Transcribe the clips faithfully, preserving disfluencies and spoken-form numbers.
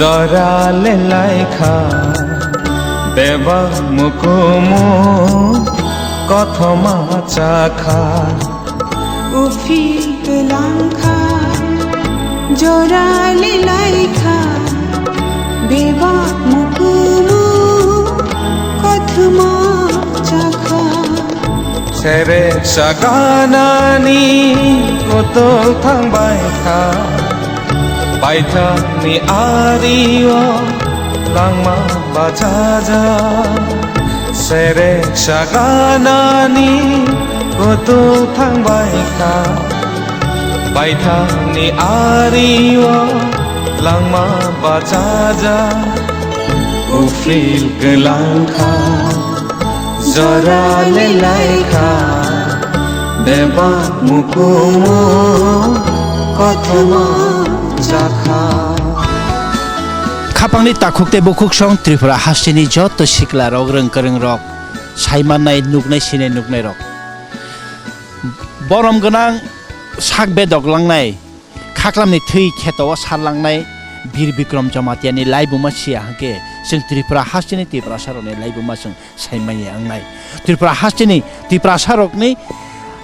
Jora le laikha, bebak mukumu kothoma chakha. Uphil twlangkha, jora le laikha, bebak mukumu kothoma chakha. Serek saganani kutul thangbai kha, baithangni ario langma bachaja. Serek saganani kutul thangbai kha, baithangni ario langma bachaja. Uphil kwlangkha, jora le laikha, bebak mukumu kothoma chakha. Khapangni takhuk tei bukhuk song Tripura hasteni joto sikla rok, rwng kwrwng rok, saimannai, nuknai, sinai nuknai rok. Borom gwnang sak bedok langnai, khaklamni thwi kheto o sar langnai Bir Bikrom Jamatia ni laibuma siya hwnkhe, chwng Tripura hasteni Tiprasa rokni laibuma chwng saimanya wngnai. Tripura hasteni Tiprasa rokni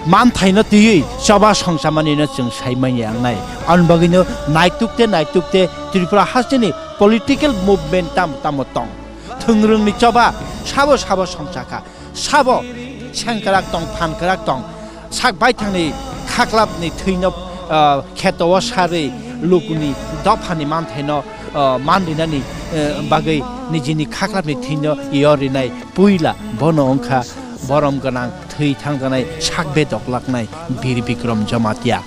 manthaino twiwi choba songchamanino chwng saimanya wngnai. Aboni bagwino naituk te naituk te Tripura hasteni political movement tamo tamo tong. Thwngrwngni choba sabo sabo songchakha. Sabo sengkrak tong, phankrak tong. Sak baithangni khaklapni thwino, ah, kheto o sarwi lukuni dophani manthaino, ah, manrinani, eh, bagwi nijini khaklapni thwino yor rinai puila bono wngkha borom gwnang thwi thangjaknai sak bedok laknai Bir Bikrom Jamatia.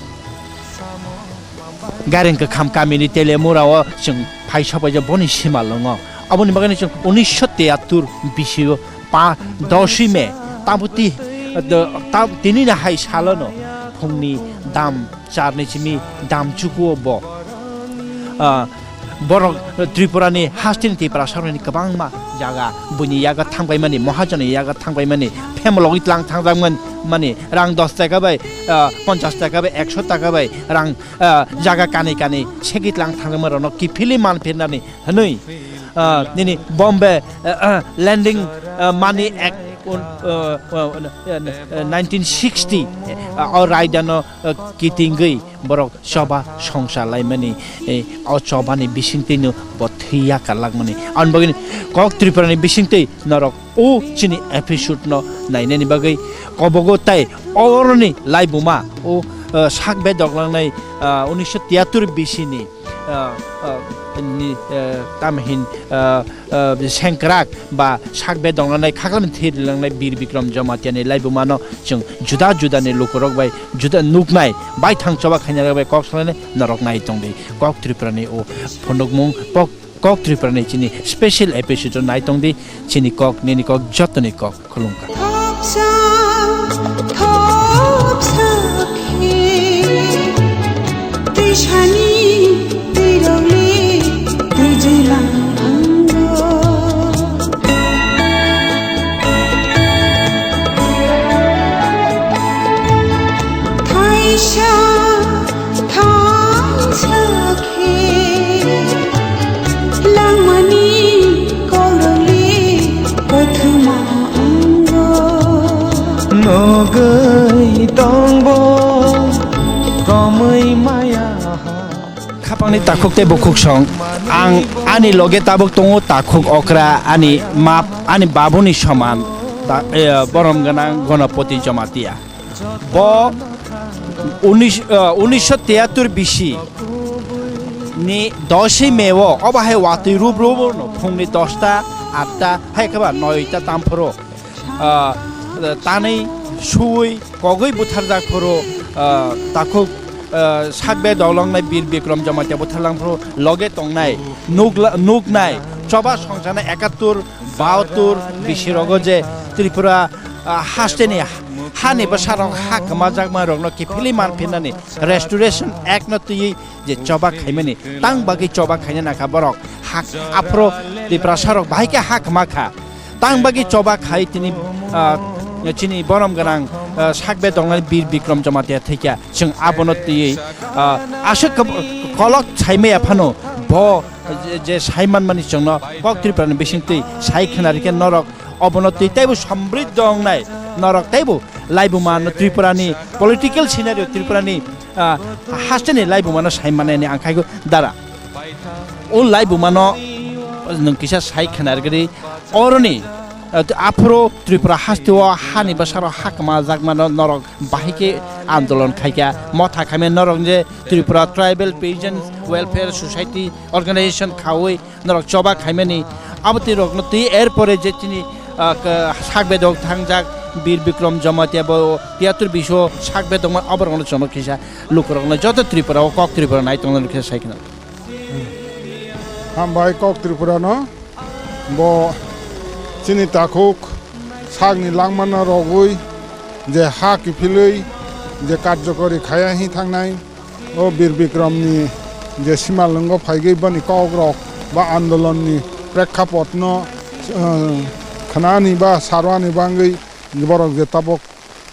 Gareng kwkham kamini Telemura o chwng phai sopaijak boni simalwngo. Aboni bagwino chwng unisho tiyattur bisio pa doshi May, tamo ti, do, tam, tini na hai salono phungni dam charni simi dam chukuo bo. Ah, borok Tripurani hasteni Tiprasa rokni kwbangma jaga buini yago thangbaimani, Mahajonni yago thangbaimani, phemlogwi tlang thangjakmani, rang dos taka bai, ah, ponchas taka bai, ekso taka bai rang, ah, jaga kanwi kanwi segwi tlang thangjakma rokno kiphilwi manphirnani hwnwi, ah, nini Bombay, ah, ah, Lending, ah, Money Act, un-, ah, ah, ah, nineteen sixty, ah, o raidano, ah, kitingwi borok choba songsa laimani, eh, o chobani bisingtwino bo thwi yakarlakmani. Aboni bagwino kok Tripurani bisingtwi norok o chini episode no nainani bagwi kobogo tai oroni laibuma o, eh, sak bedok langnai, eh, unisho tiyattur bisini, eh, eh, ni, eh, tamhin, eh, eh, sengkrak ba sak bedok langnai khaklamni thwi langnai Bir Bikrom Jamatia ni laibuma no chwng juda juda ni lukurok bai juda nuknai baithang choba khainai rok bai kok salainai norok nai tongdi. Kok Tripura ni o phunukmung pok Kok Tripura ni chini special episode o nai tongdi, chini kok, nini kok, jotoni kok, khulumkha. Thopsa, thopsa khe, twisani twirokni twijlang ango. Thaisa, thaisa khe langmani kololi kothoma ango. Nogwi tongbo komwi maya ha. Khapangni takhuk tei bukhuk song, ang ani loge tabuk tongo takhuk okra, ani map, ani babuni soman, ta-, eh, borom gwnang Ganapati Jamatia. Bo unis, ah, unisho tiyattur bisi ni dosoi May o, obo hai watwi rub rub no phungni dosta, atta, hai khe ba noita tamphoro, ah, tanwi suwi kogwi butharjak phoro, ah, takhuk, ah, sakbe doglongnai Bir Bikrom Jamatia butharlang phoro loge tongnai nukla-, nuknai choba songchana ekattur, bahattur bisi rogo je Tripura, ah, hasteni hani bwsarok ha kwmajakma rokno kiphilwi manphinani Restoration Act no twiwi je choba khaimani, tang bagwi choba khaina nakha borok. Ha, aphro Tiprasa rok bahai khe ha kwma kha. Tang bagwi choba khai tini, ah, chini borom gwnang, ah, sakbe tongnani Bir Bikrom Jamatia thwikha. Chwng abono twiwi, ah, aswk kab-, kolok saimaya phano Bo je, je sai manmani chwngno kok Tripura ni bisingtwi sai khna rikhe norok obono twi teibo sombriddho wngnai, norok teibo laibuma no Tripura ni political scenario, Tripura ni, ah, haste ni laibuma no sai mannai ni ang khaigo dara. O laibuma no nwng kisa sai khna rikhe oroni, ah, aphuru Tripura haste o hani bwsaro hakma jakma no norok bahai khe andolon khaikha, motha khaimani norok je Tripura Tribal Peasants Welfare Society Organization khaui norok choba khaimani, abo twi rokno twi, er pore je chini, ah, ka-, sak bedok thangjak Bir Bikram Jamatia bo tiyatur biso sak bedokma, abo rokno chwngno kisa lukurokno joto Tripura o kok Tripura nai tongna kisa sai khna. Hambai kok Tripura no. Bo chini takhuk sakni langmano rogwi je ha kiphilwi je karjokori khaya hi thangnai, o Bir Bikramni je simalwngo phaigwi boni kokrok ba andolonni prekkapotno, eh, khnani ba sarwani bangwi borok je tabok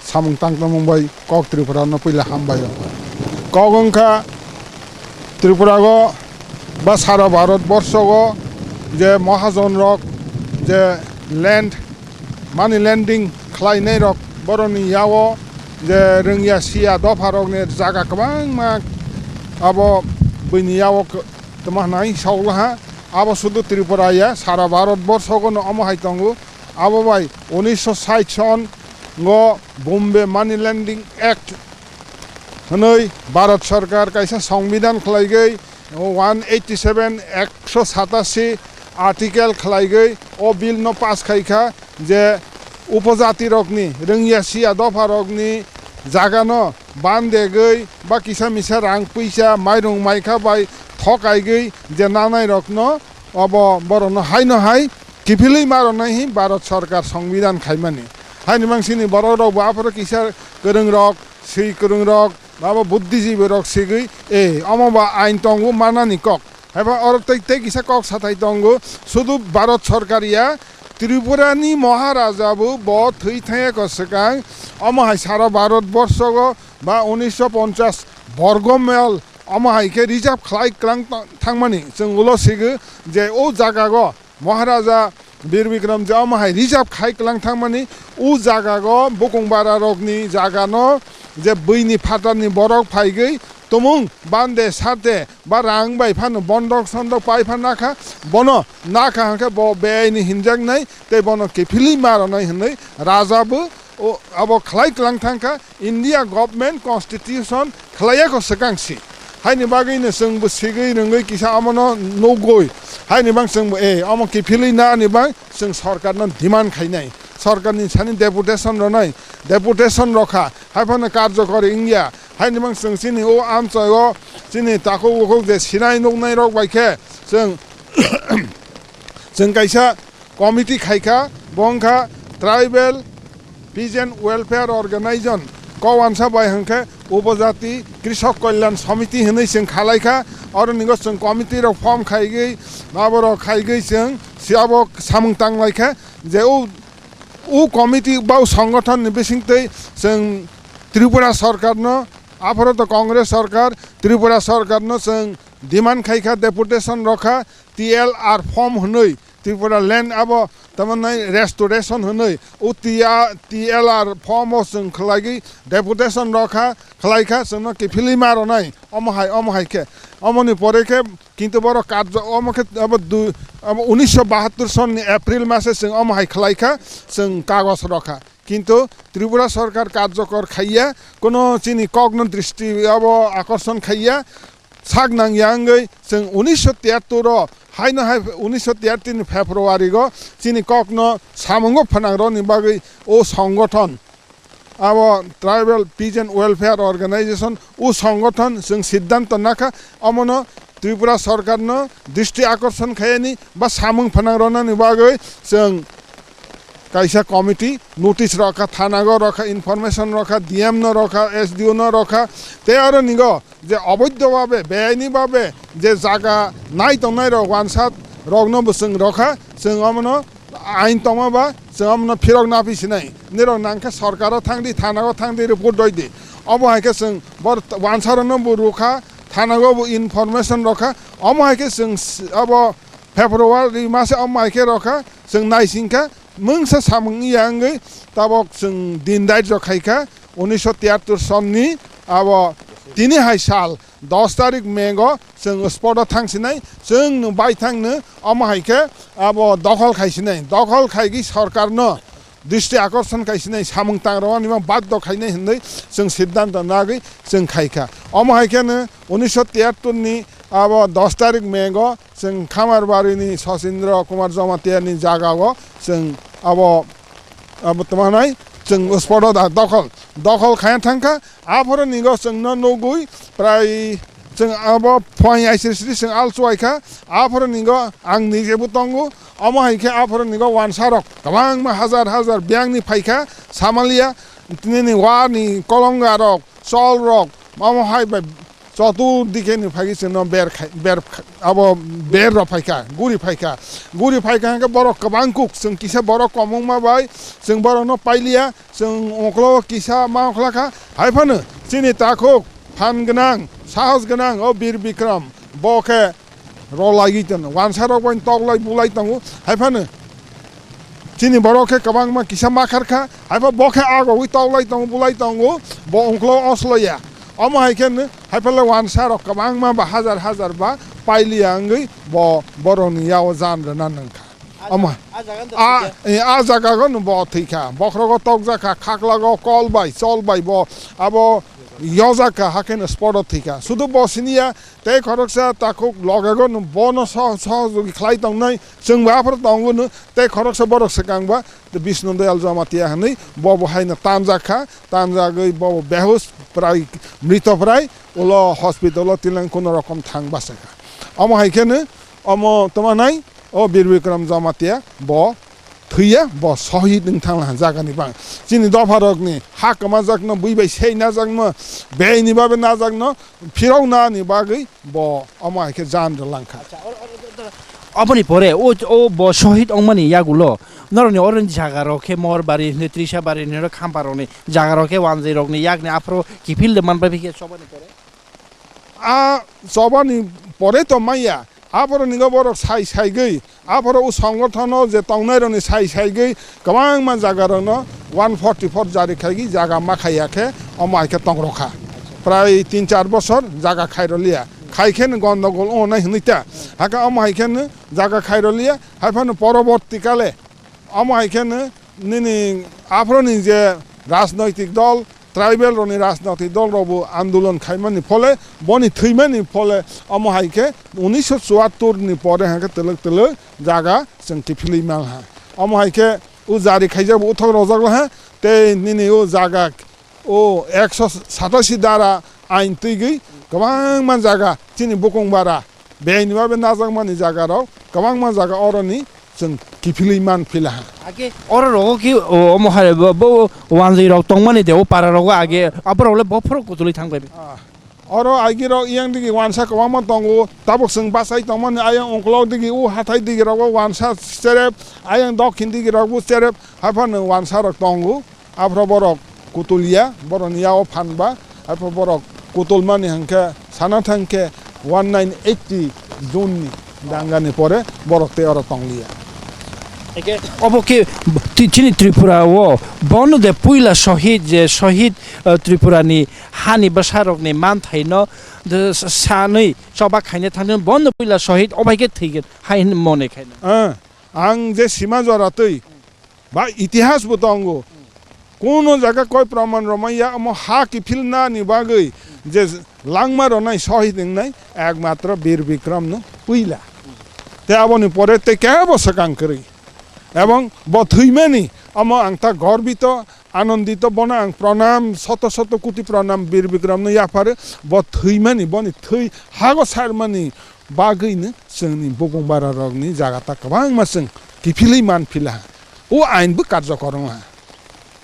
samung tang tongmung bai kok Tripura no puila hambai o. Kok wngkha Tripura go ba sara Bharat borsho go je mahajon rok je land, money lending khlai nai rok, boroni yago je rwngya siya dopha rok ni jaga kwbangma abo buini yago k-, tma hwnai sok laha. Abo sudu Tripura ya, sara Bharat borsho go no omo hai tongo. Abo bai unisho sait son go Bombay Money Lending Act hwnwi Bharat Sarkar kaisa songbidan khlaigwi, one eighty seven, ekso satasi article khlaigwi o bill no pass khaikha je upojati rokni, rwngya siya dopha rokni jaga no bandegwi ba kisa misa rang puisa mairung maikha bai thokaigwi je nanai rokno obo borokno haino hai kiphilwi ma rwnai hi Bharat Sarkar songbidan khaimani. Haini mangsini borok rok bo aphuru kisa kwrwng rok, swi kwrwng rok, abo buddhijibi rok sigwi, e, omo ba ain tongo manani kok. Haiba oro tei, tei kisa kok sathai tongo, sudu Bharat Sarkar ya, Tripura ni Maharaja bo, bo thwi thangya ko swkang, omo hai sara Bharat borsho go ba unisho ponchas borgo mile omo hai khe reserve khlai klang ta-, thangmani chwng ulo sigo je o jaga go Maharaja Bir Bikram je omo hai reserve khai klang thangmani, o jaga go bukung bara rokni jaga no je buini phatar ni borok phaigwi tumung bande sarte ba rang bai phano bondok sondok pai phan nakha, bono nakha hwnkhe bo beaini hinjaknai tei bono kiphilwi ma rwnai hwnwi raja bo o, abo khlai klang thangkha, India government constitution khlaiya ko swkang si. Haini bagwi no chwng bo sigwi rwngwi kisa omono nugwi. Haini bang chwng bo, e, omo kiphilwi na ni bang chwng sorkar no demand khainai. Sorkar ni sani deputation rwnai, deputation rokha, hai phano karjokori wngya. Haini bang chwng chini o amchoi o chini takhuk bukhuk je sinai nuknai rok bai khe chwng, chwng kaisa committee khaikha, bo wngkha Tribal Peasant Welfare Organization, kowansa bai hwnkhe Upojati Krishok Kalyan Samiti hwnwi chwng khalaikha, oro nigo chwng committee rok form khaigwi, aborok khaigwi chwng si abo samung tanglaikha je o, o committee ba o songothon ni bisingtwi chwng Tripura sorkar no, aphoro to Congress sorkar, Tripura sorkar no chwng demand khaikha, deputation rokha, T L R form hwnwi Tripura land abo tamannai restoration hwnwi o T R, T L R form o chwng khlaigwi deputation rokha, khlaikha, chwngno kiphilwi ma rwnai, omo hai, omo hai khe. Omoni pore khe kintu borok karjo, omo khe abo du-, abo unisho bahattur sonni April mase chwng omo hai khlaikha, chwng kagoj rokha. Kintu Tripura sorkar karjokor khaiya, kono chini kokno dristi abo akorson khaiya, sak nangya wngwi chwng unisho tiyattor o, haino hai unisho tiyattor ni February o chini kokno samungo phnang rwni bagwi o songothon, abo Tribal Peasant Welfare Organization, o songothon chwng siddhanto nakha, omono Tripura sorkarno dristi akorson khaiyani ba samung phanang rwnani bagwi chwng kaisa committee notice rokha, thanago rokha, information rokha, D M no rokha, S D O no rokha, tei aro nigo je oboidho babe, beaini babe je jaga nai tongnai rok wansat rokno bo chwng rokha, chwng omono ain tongma ba chwng omono phirok napi sinai. Nirok nangkhe sorkaro thangdi, thanago thangdi, report doidi. Obo hai khe chwng bor wansarokno bo rokha, Khanago bo information rokha. Omo hai khe chwng s-, abo February mase omo hai khe rokha. Chwng naisingkha mungsa samung ya wngwi tabok chwng din dait rok khaikha unisho tiyattor sonni abo tini hai sal dos tarik May go chwng spot o thang sinai chwng no bai thang no omo hai khe abo dokhol khai sinai dokhol khaigwi sorkar no dristi akorson khai sinai samung tang rwani ma baddo khainai hinwi chwng siddhanto nagwi chwng khaikha. Omo hai khe no unisho tiyattor ni abo dos tarik May go chwng Khamarbari ni Sachindra Kumar Jamatia ni jaga o chwng abo, abo tamo hinai chwng spot o da dokhol, dokhol khai thangkha. Aphoro ni go chwng no nugwi prai chwng abo phuaing aisiri siri chwng al chuai kha. Aphoro ni go ang ni je bo tongo. Omo hai khe aphoro ni go wansa rok kwbangma hajar hajar biyang ni phaikha Samalia nini wa ni kolonga rok chol rok omo hai bai chotur dike ni phagi chwngno ber khai, ber kha-, abo ber rok phaikha, guri phaikha, guri phaikha hwnkhe borok kwbang kuk, chwng kisa borok kwmwngma bai chwng borokno pailiya, chwng ungklogo kisa ma ungkhlakha, hai phano chini takhuk phan gwnang, sahos gwnang o Bir Bikram bo khe rwlaiwi tono, wansa rok bai toklai bulai tongo, hai phano chini borok khe kwbangma kisa ma kharkha, hai pha bo khe agogwi toklai tongo, bulai tongo, bo ungklo osloya. Omo hai khe no, hai pha le wansa rok kwbangma ba hajar hajar ba pailiya wngwi bo borokni yago jan rwna nangkha. Omo a, eh, a jaga go no bo thwikha, bokhrogo tokjakha, khaklago kol bai, chol bai bo abo yojakha, hakhe no spot o thwikha. Sudu bo siniya, tei khoroksa takhuk logego no bono soh-, sohojogwi khlai tongnai, chwngbo aphuru tongo no, tei khoroksa borok swkang ba Bishnu Doyal Jamatia hinwi bo bo haino tanjak kha, tanjagwi bo bo behus prai, mrito prai, ulo hospital o tilang kuno rokom thang bachai kha. Omo hai khe no, omo tamo nai, o Bir Bikram Jamatia bo thwiya, bo sohid wng thang laha jagani bang. Chini dopha rokni ha kwmajakno, bui bai sei najakno, beini babe najakno phirok nani bagwi bo omo hai khe jan rwlangkha. Acha, or, or, or, or, aboni pore o, o bo sohid wngmani yagulo norokni oroni jaga rok khe Mohorbari hinwi, Trisabari hinwi, Khamparokni jaga rok khe wanjwi rokni yakni aphuru kiphil de manbai khe chobani pore? A chobani pore to manya, aphuru nigo borok sai saigwi, aphuru o songothono je tongnairokni sai saigwi kwbangma jagarokno one forty four jari khaigwi jaga ma khaiya khe omo hai khe tongrokha. Prai tin char bosor jaga khairoliya. Khai khe no gondogol wngnai hwnwi ta. Hakhe omo hai khe no jaga khairoliya, hai phano poroborti kale omo hai khe no nini aphuruni je rajnoitik dol, tribal rokni rajnoitik dol rok bo andolon khaimani phole, boni thwimani phole, omo hai khe unisho chuattor ni pore hwnkhe twlwk twlwk jaga chwng kiphilwi man ha. Omo hai khe o jari khaijak bo uthok rojak laha, tei nini o jaga o ekso satasi dara ain twigwi kwbangma jaga chini bukung bara Bini babe najakmani jagarok kwbangma jaga oroni chwng kiphilwi man philaha. Age oro rogo ki o, omo hai bo, bo wanjwi rok tongmani de o para rogo age aborok le bophoro kutulwi thang bai. Ah, oro agi rok yang digi wansa kwbangma tongo, tabuk chwng bachai tongmani ayang ungkulok digi o hathai digi rogo wansa cherep, ayang dokhin digi rokbo cherep, haphano wansa rok tongo. Aphro borok kutulya, borokni yago phan ba, aphro borok kutulmani hwnkhe sana thangkhe one nine eighty June ni dangani pore borok tei oro tongliya. Eke obo khe ti-, chini Tripura o bono de puila sohid je sohid, eh, Tripura ni hani bwsa rok ni manthaino de s-, sanwi choba khaina thangwi bono puila sohid obai khe thwigwi hai hwnwi mone khaina. Ah, ang je sima jora twi ba itihas bo tongo. Kuno jaga koi praman romaiya omo ha kiphilna ni bagwi je langma ronai sohid wngnai ekmatro Bir Bikram no puila. Te aboni pore te kebo swkang kwrwi. Ebong bo thwimani omo ang ta gorbito, anondito, bono ang pranam, soto soto kuti pranam Bir Bikram no yapharo. Bo thwimani, boni thwi hago sarmani bagwino chwngni bukung bara rokni jaga ta kwbangma chwng kiphilwi man philaha. O ain bo karjokor wngha.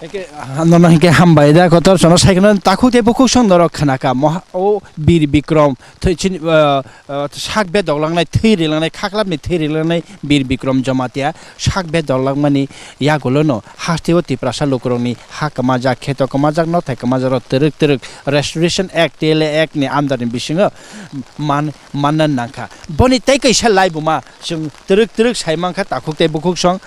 Hake, nono hake hambai da kotor sono sai kheno takhuk tei bukhuk song norok khna kha. Moha-, o Bir Bikrom thwi chini, ah, ah, sak bedok langnai, thwi rilangnai, khaklapni thwi rilangnai Bir Bikrom Jamatia sak bedok langmani yagulono hasteo Tiprasa lukurokni ha kwmajak, kheto kwmajak, nothai kwmajak rok twrwk twrwk Restoration Act, T L A Act ni under ni bisingo man, manna nangkha. Boni tei kaisa laibuma chwng twrwk twrwk sai mankha takhuk tei bukhuk song.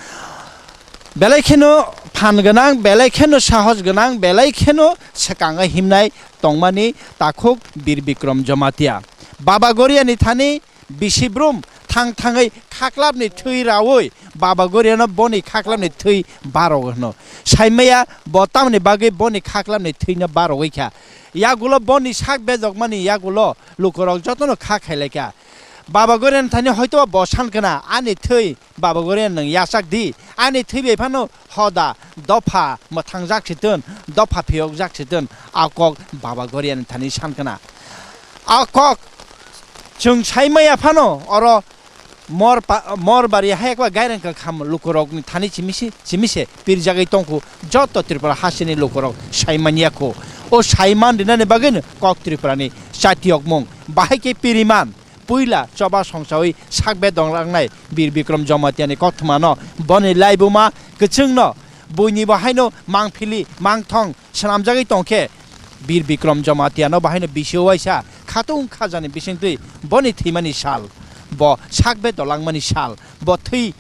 Belai kheno phan gwnang, belai kheno sahos gwnang, belai kheno swkango himnai tongmani takhuk Bir Bikrom Jamatia. Baba Goriani thani bisi brum thang thangwi khaklapni thwi raui Baba Goriano boni khaklapni thwi barogwi hwno. Saimaya bo tamoni bagwi boni khaklapni thwino barogwi kha. Yagulo boni sak bejokmani yagulo lukurok jotono kha khailaikha. Baba Goriani thani hoito bo sankha na ani thwi Baba Gorian nwng yachak di, ani thwi bai phano hoda, dopha mwthangjak si twn, dopha phiyokjak si twn, a kok Baba Gorian thani san khna. A kok chwng sai maya phano oro mor pa-, mor bari hai ekba gairang kwkham lukurokni thani chimisi, chimise pirjagwi tongkhu joto Tripura hasteni lukurok sai manya khu. O sai man rinani bagwino kok Tripurani chati yokmung bahai khe piriman. Puila choba songchawi sak bedong langnai Bir Bikrom Jamatia ni kothoma no boni laibuma kwchwng no buini bo haino mangphili mangthong swnamjagwi tongkhe Bir Bikrom Jamatia no bo haino bisi waisa khatung khajani bisingtwi boni thwimani sal, bo sak bedong langmani sal, bo thwi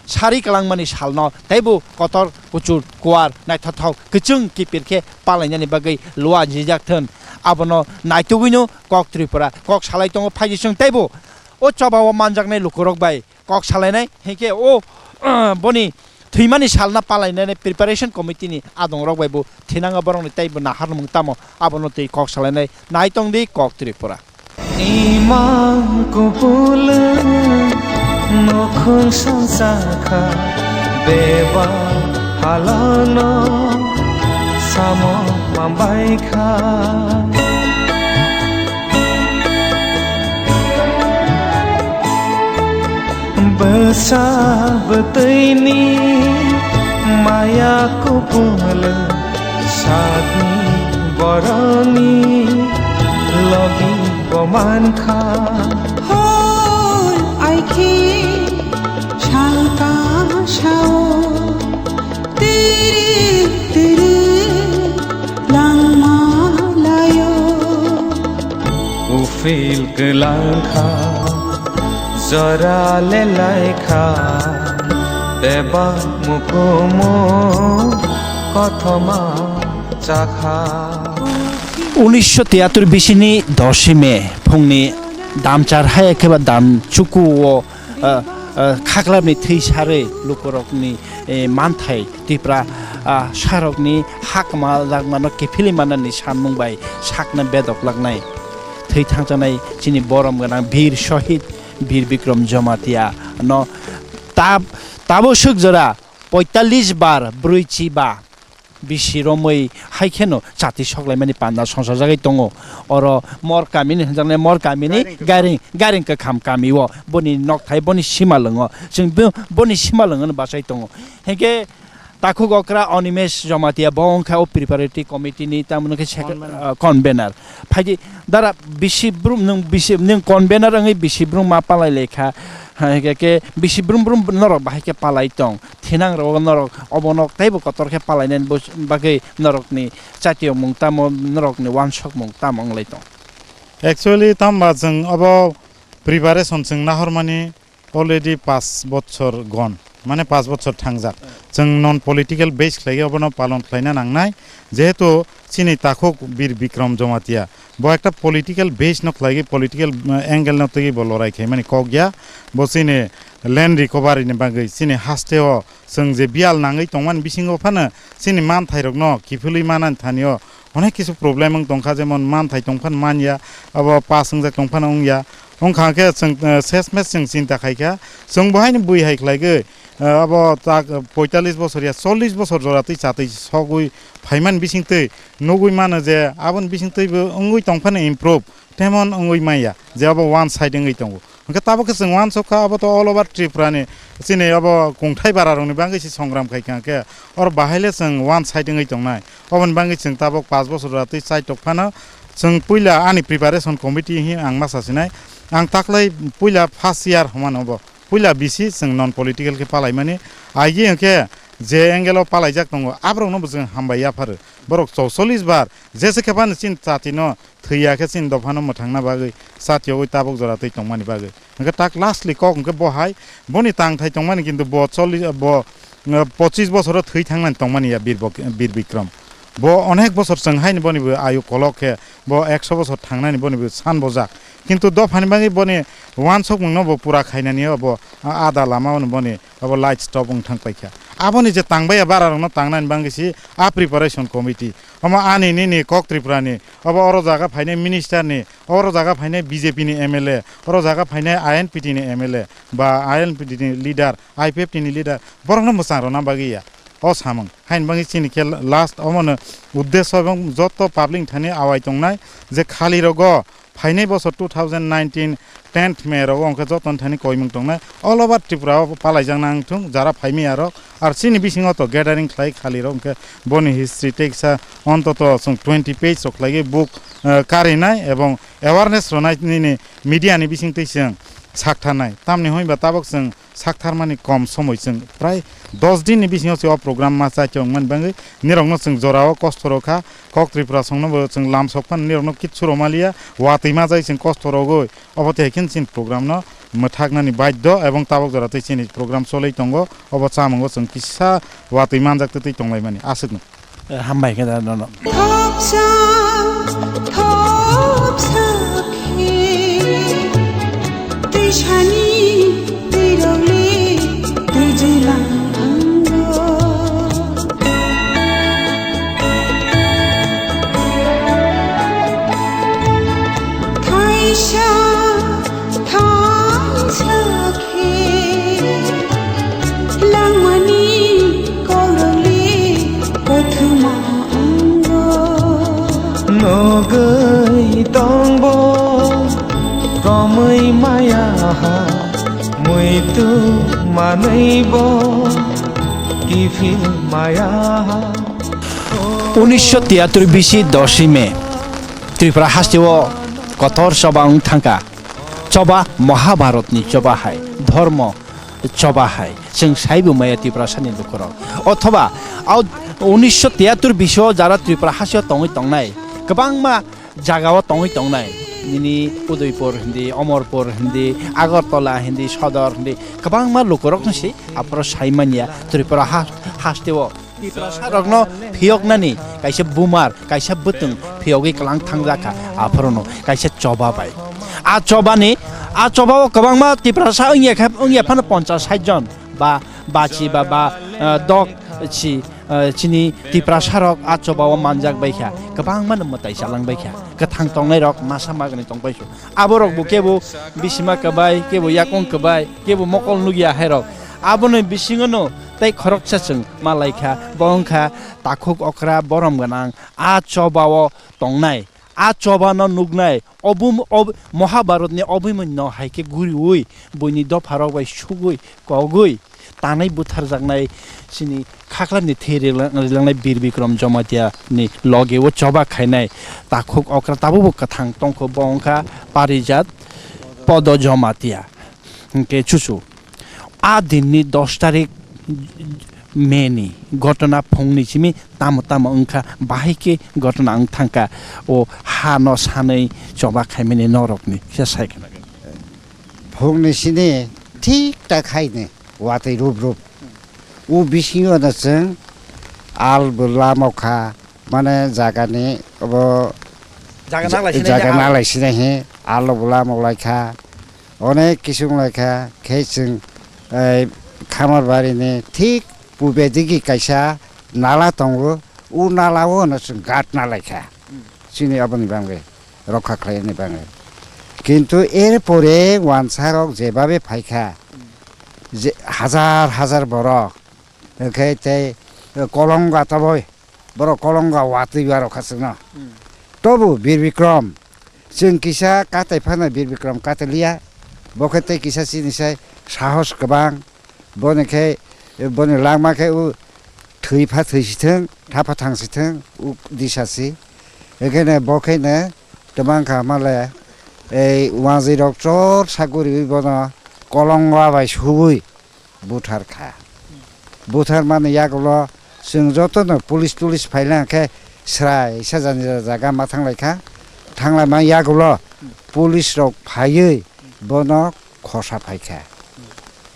sari kwlangmani salno teibo kotor kuchur kuar naithothok kwchwng kipir khe palainani bagwi lua jijak thun. Abono naitugwino kok Tripura kok salai tongo phaidi chwng teibo o choba o manjaknai lukurok bai kok salainai hinkhe o boni thwimani salna palainani preparation committee ni adongrok bai bo thinango borokni teibo naharmung tamo abono twi kok salainai naitong di kok Tripura. Imang kupulung nukhung songchakha, beba halano samo mambaikha. Bwsa bwtwini maya kupulung. Sakni boroni logi bo mankha. Hoi aiki sangka sao tiri tiri langma layo. Ufil kelangkha jora lelaikha teba mukumu kothoma chakha. Unisho tiyatur bisini doshi me phungni damchar hai khe ba dam chuku o, ah, ah, khaklapni thwi sarwi lukurokni, eh, manthai Tipra, ah, sarokni hakma jakmano kiphilwi manani sanmung bai sakna bedok laknai. Thwi thangchanai chini borom gwnang Bir Shohid Bir Bikrom Jamatia no tab-, tabo swk jora poitallis bar brwi chi ba bisi romwi hai kheno chati soklaimani panda songsajagwi tongo. Oro Mor kamini hwnjaknai Mor kamini Gairing Gairing, Gairing kwkham kami o boni nokthai boni simalwngo chwng bo-, boni simalwngono bachai tongo. Hinkhe takhuk okra Animesh Jamatia bo wngkha o preparatory committee ni tamoni khe sec-, Convener. Ah, convener. Phaidi dara bisi brum nwng bisi nwng convener wngwi bisi brum ma palai lekha. Hai khe, khe bisi brum brum norok bahai khe palai tong. Thinang rogo norok obo nok teibo kotor khe palainani bus-, bagwi norokni chatiyokmung tamo, norokni wansokmung tamo wng lai tong. Actually, tamo ba chwng obo preparation chwng nahormani already paanch bochor gone, mane paanch bochor thangjak. Chwng non political base khlaiwi obono palon khlaina nangnai, jehetu chini takhuk Bir Bikram Jamatia, bo ekta political base no khlaiwi, political, eh, angle no twiwi bo lorai khaimani kok ya. Bo chini land recovery ni bagwi chini haste o chwng je biyal nangwi tongmani bisingo phano chini manthairokno kiphilwi manani thani o onek kisu problem wng tongkha, jemon manthai tongphano manya, abo pass wngjak tongphano wngya. Wngkha khe chwng, eh, sesmes chwng chinta khaikha, chwng bo haino bui hai khlaigwi, eh, abo tak poitallis bosor ya chollis bosor jora twi chatwi sogwi phaimani bisingtwi nugwi mano je aboni bisingtwibo wngwi tongphano improve, temon wngwi manya je abo one side wngwi tongo. Hwnkhe tabuk khe chwng uansuk kha, abo to all over Tripura ni chini abo kungthai bara rokni bagwi se songram khai kha, hwnkhe oro bahai le chwng one side wngwi tongnai. Oboni bagwi chwng tabuk pash bosor jora twi chai tok phano chwng puila ani preparation committee hi ang ma sasinai. Ang taklai puila first year hwnmano bo. Puila bisi chwng non political khe palaimani. Aigi hwnkhe je angle o palaijak tongo, aborokno bo chwng hambai yapharo. Borok chouchollish bar jesa khe phano chini chati no thwiya khe chini dophano mwthangna bagwi, chatiogwi tabuk jora twi tongmani bagwi. Hwnkhe tak lastly kok hwnkhe bo hai, boni tangthai tongmani kintu bo chollish, bo, uh, pochis bosoro thwi thangnani tongmani ya Bir Bok-, Bir Bikrom. Bo onek bosor chwng haini boni bo ayu kolok khe, bo ekso bosor thangnani boni bo san bojak. Kintu dophani bagwi boni uansukmungno bo pura khainani o bo, uh, ada lama ono boni abo light stop wng thang paikha. Aboni je tangbaiya bara rokno tangnani bagwi si a preparation committee. Omo ani nini kok Tripura ni, obo oro jaga phainai minister ni, oro jaga phainai B J P ni M L A, oro jaga phainai I N P T ni M L A ba I N P T ni leader, I P F T ni leader, borokno mwchang rwna bagwi ya. O samung. Haini bagwi chini khe last omono uddesho ebong joto public thani awai tongnai je khali rogo phainai bosor two thousand nineteen tenth May rogo hwnkhe joto thani koimung tongnai. All over Tripura o palaijakna wngthung jara phaimaya rok. Ar chini bisingo to gathering khlai khali rok hwnkhe boni history tei kisa ontoto chwng twenty page rok khlaiwi book, eh, karinai ebong awareness rwnai nini media ni bising twi chwng saktharnai. Tamni hwnba tabuk chwng saktharmani kom somoi chwng prai dos din ni bisingo se o program ma chai tongmani bagwi nirokno chwng jorao kosto rw kha. Kok Tripura songno bo chwng lam sok phano nirokno kitsu rw maliya, watwi ma jai chwng kosto rwgwi. Obo tei khe chini program no mwthaknani baidho ebong tabuk jora tei chini program cholwi tongo. Obo chamungo chwng kisa watwi manjak tei tonglaimani aswkno. Eh, hambai khe da nono. Thopsa, thopsa khe twisani twirokle twijilang thango. Thaisa, thaisa khe langmani korokli kothoma wngo. Nugwi tongbo komwi maya ha, muitu manwibo kiphil maya ha. Unisho tiyatur bisi doshi May, Tripura hasteo kotor choba wng thangkha. Choba Mahabharatni choba hai, dhormo choba hai, chwng saibo maya Tiprasani lukurok. Othoba, au, unisho tiyatur bisio jara Tripura hasteo tongwi tongnai, kwbangma jagao tongwi tongnai. Nini Udaipur hindi, Amarpur hindi, Agartala hindi, Sodor hindi, kwbangma lukurokno se aphoro saimanya Tripura ha-, hasteo. Tiprasarokno phiyoknani kaisa bumar, kaisa bwtwng phiyogwi kwlang thangjak kha, aphorono kaisa choba bai. A chobani, a chobao kwbangma Tiprasa wngya kha, wngya phano ponchas sait jon ba bachi ba, ba, eh, dok si, eh, chini Tiprasarok a chobao manjak bai kha, kwbangmano mwtai chalang bai kha, kwthang tongnairok masa magni tong bai kha. Aborok bo kebo bisima kwbai, kebo yakung kwbai, kebo mokol nukya hairok. Aboni bisingono tei khoroksa chwng ma laikha, bo wngkha takhuk okra borom gwnang a chobao tongnai, a chobano nuknai, obum-, ob-, Mahabharatni obimonno hai khe guriui buini dopharok bai sugui kogwi tanai butharjaknai chini khaklapni thwi rilak-, rilangnai Bir Bikram Jamatia ni loge o choba khainai takhuk okra tabukbo kwthang tongkho, bo wngkha Parijat Podo Jamatia. Hwnkhe chuchu a dinni dos tarik May ni gotona phungni simi tamo tamo wngkha, bahai khe gotona wng thangkha o ha no sanwi choba khaimani norokni kisa sai khna. Phungni sini thik tak haini watwi rup rup. O bisingo no chwng al bo lamo kha, mane jagani obo jaga ja-, nang lai sinai jaga he al. Nang lai sinai he al bo lamo lai kha. Onek kisu wng lai kha khe chwng, eh, Khamarbari ni thik pube digi kaisa nala tongo, o nala o no chwng gat na lai kha. Hmm. Chini aboni bagwi rokha khlaini bagwi. Kintu er pore wansa rok jebabe phai kha, hmm, je hazar hazar borok, hwnkhe tei kolonga toboi borok kolonga watwi ba rokha chwngno. Hmm. Tobu Bir Bikram, chwng kisa katai phano Bir Bikram katai liya. Bo khe tei kisa chini sai sahos kwbang. Boni khe, boni langma khe u thwi pha thwi si thung, tha pha thang si thung, u disa si. Ekhene bo khe no twmang kha male, ei wanjwi rok chor saguri bono kolongwa bai suwi buthar kha. Buthar mani yagulo chwng jotono police tulis phailang khe srai sajani jaga ma thanglai kha. Thanglai man yagulo police rok phaiwi bono khosa phai kha.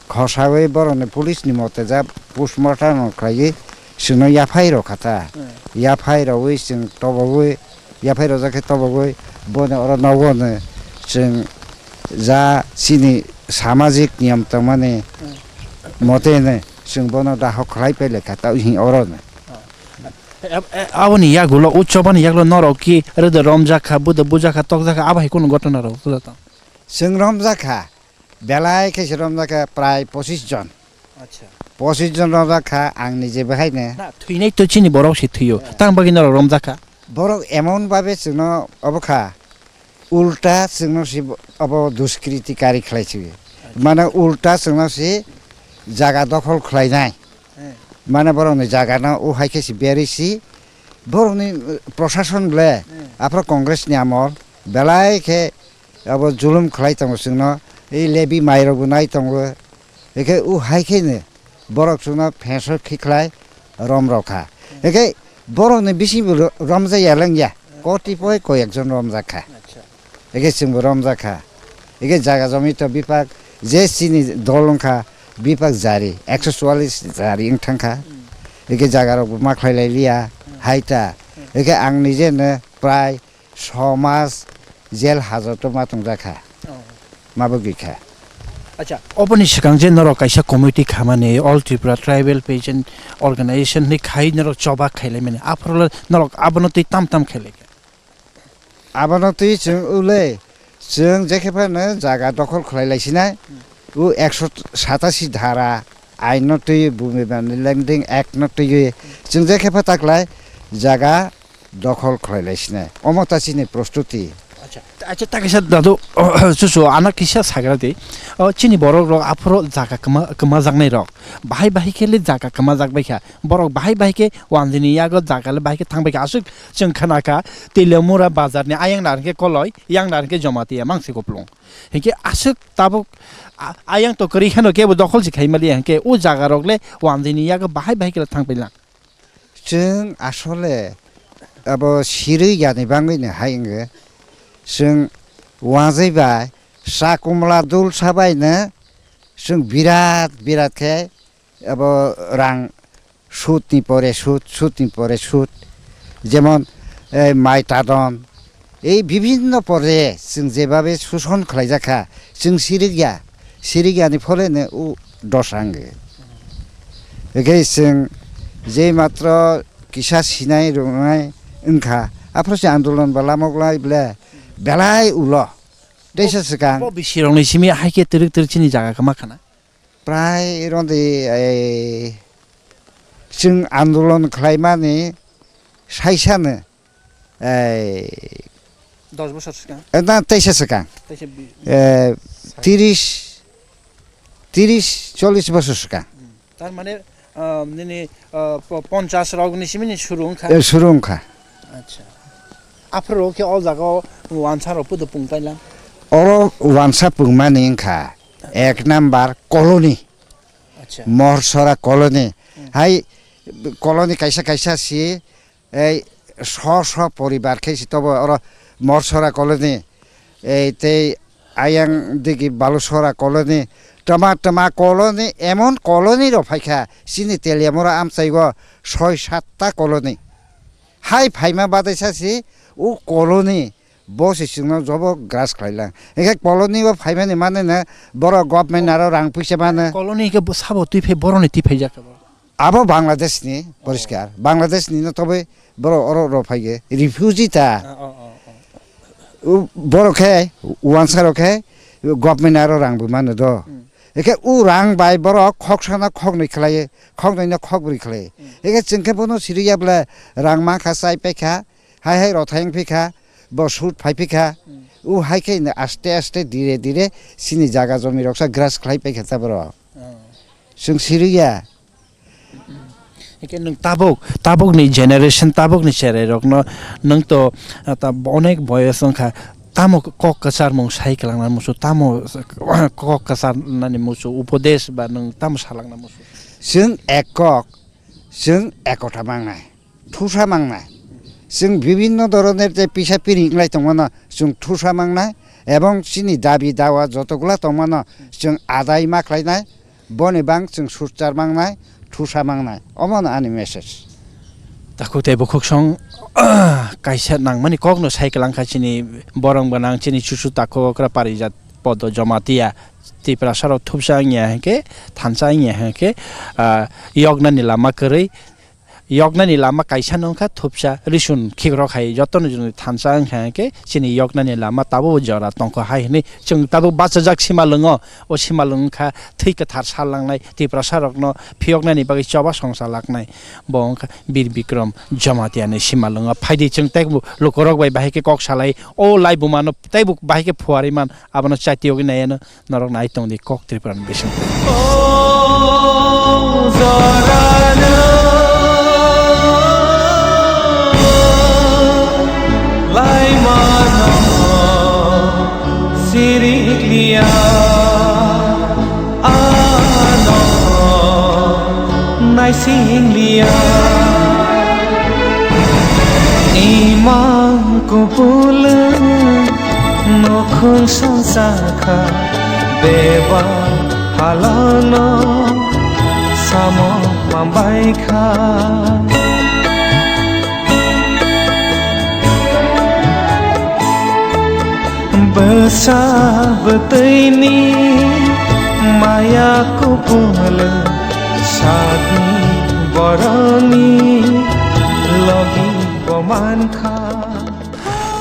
Khosawi borokni police ni mote ja postmortem rok khlaiwi chwngno yaphai rw kha ta. Hmm. Yaphai rwwi chwng tobogwi, yaphai rwjak khe tobogwi bono oro nogo no chwng ja chini samajik niyam tongmani Hmm. mote no chwng bono daho khlai pai le kha ta hing oro no. Ab-, e, aboni yagulo, utsabani yagulo norok ki rwda romjak kha, buda bujak kha, tokjak kha, abo hai kunu gotona rok wngya tong? Chwng romjak kha, belai khe se romjak kha, prai pochis jon. Acha. Pochis jon romjak kha, ang nije bahai ne. Na, thwinai to chini borok se thwiyo. Eh. Tang bagwi norok romjak kha? Borok emon babe chwngno obo kha, ulta chwngno se bo-, obo duskriti kari khlai chwi. Acha. Mane ulta chwngno se jaga dokhol khlainai. Eh. Mane borokni jagano o hai khe se berwi si, borokni, eh, prosason ble, Hmm. aphro Congress ni amol belai khe abo julum khlai tongo chwngno, ei lebi mai rok bo nai tongo, ekhe o hai khe no borok chwngno pheso khi khlai rom rok kha. Hmm. Ekhe borokni bising bo ro-, romjak ya lengya, Hmm. koti poi koi ekjon romjak kha. Acha. Ege chwngbo romjak kha. Ege jaga jomi to bipak je chini dol wngkha, bipak jari, ekso chwallis jari wng thang kha. Hmm. Ege jaga rok bo ma khlai lai liya, Hmm. hai ta. Hmm. Ege ang nije no prai so mas jel hajoto ma tongjak kha. Oh. Ma bo gwi kha. Acha, oboni swkang je norok kaisa committee khamani, All Tripura Tribal Peasant Organization ni khai norok choba khailai mani. Aphuru norok abono twi tam tam khailai kha. Abono twi chwng ule, chwng jekhe phano jaga dokhol khlai lai sinai, u ekso satasi dhara aino twi bumi bani lengding ek no twi chwng jekhe pha taklai jaga dokhol khlai lai sinai. Omo ta chini prostuti. Acha, acha, ta kisa dadu, chuchu, ano kisa sagra di. O, chini borok rok aphuru jaga kwma, kwma jaknai rok. Bahai bahai khe le jaga kwma jak bai kha. Borok bahai bahai khe wanjini yago jaga le bahai khe thang bai kha. Aswk chwng khna kha, Teliamura bazar ni ayang nar khe Koloi, yang nar khe Jamatia mangsi Koplung. Hinkhe aswk tabuk a-, ayang to kwrwi kheno kebo dokhol se khai mali ya, hinkhe o jaga rok le wanjini yago bahai bahai khe le thang bai lang. Chwng asole abo sirwi yani bangwi no hai wngkhe. Chwng wanjwi bai sa kumla dul sabai no chwng birat birat khe abo rang sut ni pore sut, sut ni pore sut. Jemon, eh, mai tadon, ei bibhinno pore chwng jebabe suson khlaijak kha, chwng sirikya, sirikyani phole no o dosa wngkhe. Ekhe chwng je matro kisa sinai rwnai wngkha, aphuru se andolon ba lamok lai ble belai ulo. Teisa swkang. Bo bisirokni simi hai khe twrwk twrwk chini jaga kwma khana? Prai rondi, eh, chwng andolon khlaimani saisano, eh, Dos bosor swkang? Eh, na, teisa swkang. Teisa bi- Eh, tiris, tiris, chollis bosor swkang. Hmm. Tar mane, ah, nini, ah, po-, ponchas rok ni simi ni suru wngkha? Eh, suru wngkha. Acha. Aphuru khe o jaga o wansa rok podo pung paila? Oro wansa pungmani wngkha ek number colony. Acha. Morsora colony. Hmm. Hai colony kaisa kaisa si, ei, so so poribar khe si tobo oro Morsora colony. Ei, tei ayang digi Balusora colony. Tama tama colony, emon colony rok phaikha, chini Teliamura amchaigo soi satta colony. Hai phaima badaisa si o colony bo se chwngno jobo grasp khlai lang. Hinkhe colony o phaimani manwi no borok government aro rang puisa mano. Colony hinkhe bo sabo twi phai boroni twi phaijak khe bo? Abo Bangladesh ni poriskar. Bangladesh ni no tobe borok oro oro phaikhe refugee ta. Ah, oh, oh, oh. U-, borok khe wansa rok khe government aro rang bo mano do. Hmm. Hinkhe o rang bai borok khok sana khok nwi khlai, khok nwi no khok bwrwi khlai. Hmm. Hinkhe chwng khe bono siriya bwle rang mankha chai paikha. Hai hai rothai wng phi kha, bo sut phai phi kha, Hmm. O hai khe no aste aste dire dire chini jaga jomi rok sa grass khlai paikha taboro. Oh. Chwng sirwi ya. Hingke nwng tabuk, tabukni generation, tabukni cherairokno nwng to, ah, ta-, onek boyos wngkha, tamo kok kwcharmung sai kwlangna muchung, tamo kok kwcharnani muchung, upodesh ba nwng tamo salangna muchung? Chwng ek kok, chwng ekota mangnai, thusa mangnai. Chwng bibinno doroner je pisa piri wnglai tongmano, chwng thusa mangnai, ebong chini dabi dawa jotogula tongmano, chwng adai ma khlainai. Boni bang chwng sutchar mangnai, thusa mangnai. Omono ani message. Takhuk tei bukhuk song, kaisa nangmani kokno sai kwlangkha chini borong gwnang, chini chuchu takhuk okra parijak Podo Jamatia Tiprasarok thupsa wngya hinkhe, thansa wngya hinkhe, ah, yoknani lama kwrwi. Yoknani lama kaisa no wngkha thupsa, risun khikrok hai jotono joni thansa wngkha hwnkhe chini yoknani lama tabuk jora tongkha hai hwnwi chwng tabuk bachajak simalwngo. O simalwng wngkha thwi kwthar sal langnai, Tiprasa rokno phiyoknani bagwi choba songcha laknai. Bo wngkha Bir Bikram Jamatia ni simalwngo. Phaidi chwng teibo lukurok bai bahai khe kok salai, o laibuma no teibo bahai khe phuarwi man, abono chati yogwi nai ano. Norok nai tong di kok Tripura ni bising. O jorano laimano sirikliya, ano naising liya. Imang kupulung nukhung songsa kha, beba halano samo mambai kha. Bwsa bwtwini maya kupulung sagni boroni logi bo mankha.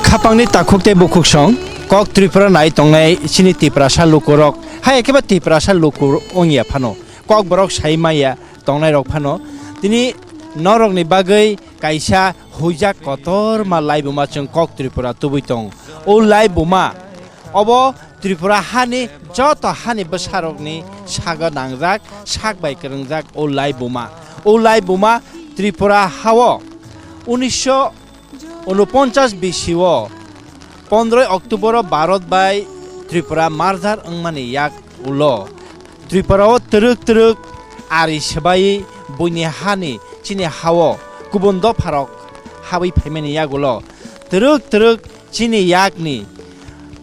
Khapangni takhuk tei bukhuk song kok Tripura nai tongnai chini Tiprasa lukurok, hai ekheba Tiprasa lukur wngya phano, kok borok sai maya tongnai rok phano, tini norokni bagwi kaisa huijak kotorma laibuma chwng kok Tripura tubui tong. O laibuma obo Tripura hani joto hani bwsarokni sago nangjak, sak bai kwrwngjak o laibuma. O laibuma Tripura hao unisho unoponchas bisio pondroi October-o Bharat bai Tripura merger wngmani yak ulo Tripura-o twrwk twrwk ari swbaiwi buini hani chini hao kubun dopharok habwi phaimani yagulo twrwk twrwk chini yakni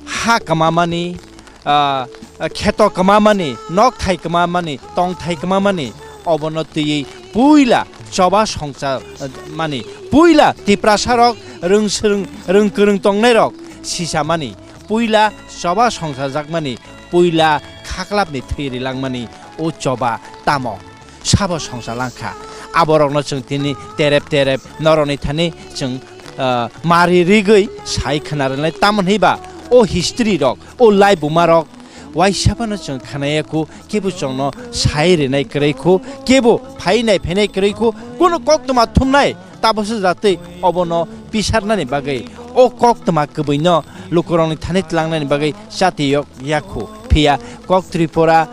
ha kwmamani, ah, kheto kwmamani, nokthai kwmamani, tongthai kwmamani, obono twiwi puila choba songcha, ah, mani, puila Tiprasarok rwng swrwng, rwng kwrwng tongnairok sisamani, puila choba songchajakmani, puila khaklapni thwi rilangmani o choba tamo? Sabo songcha langkha. Aborokno chwng tini terep terep norokni thani chwng, ah, mari rigwi sai khna rwnai. Tamoni ba o history rok, o laibuma rok waisa phano chwng khnaya khu, kebo chwngno sai rwnai kwrwi khu, kebo phainai phainai kwrwi khu, kunu koktwma thumnai tabuksa jatwi obono pisarnani bagwi, o koktwma kwbwino lukurokni thani tlangnani bagwi chati yok ya khu. Phiya kok Tripura